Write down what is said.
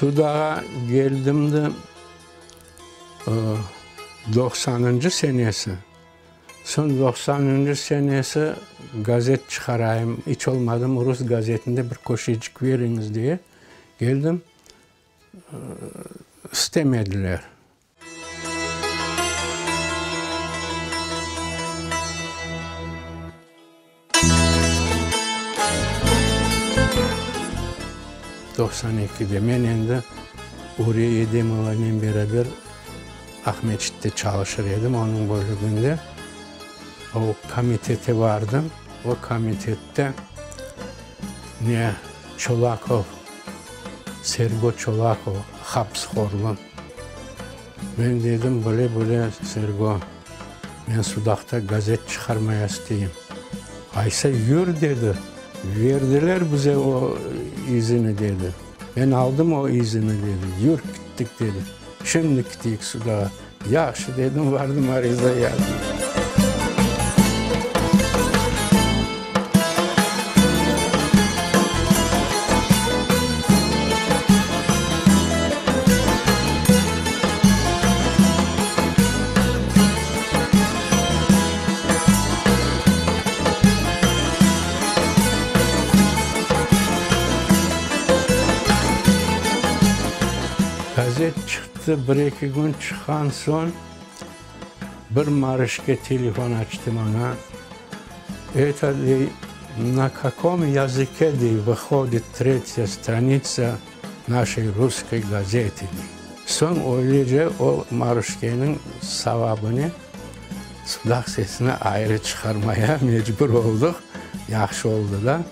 Sudağa geldim de, doqsanıncı senesi, soñ doqsanıncı senesi gazet çıqarayım, iç olmadım rus gazetinde bir köşecik beriñiz diye geldim, istemediler. 92-de men endi Uriye Edemovanen beraber Aqmeçitte çalışır edim, onıñ bölüginde. O komitete bardım, o komitette ne Çolakov, Sergo Çolakov, hapıshorlı. Men dedim, böyle-böyle, Sergo, men Sudaqta gazet çıqarmaya isteyim. Aysa yür, dedi, verdiler bize o izini, dedi. Men aldım o izini, dedi, yür, kittik, dedi. Şimdi kiteyik Sudağa. Yahşı, dedim, vardım, ariza yazdım. Gazet çıqtı, bir-eki kün çıqqan soñ, bir Marışke telefon açtı maña, Eto, dey, na kakom yazıke, dey, vıhodit tretya stranitsa naşey russkoy gazetı, dey. Soñ öylece o Marışkeniñ savabınen Sudaq sesini ayrı çıqarmaya mecbur olduq, yahşı oldı da.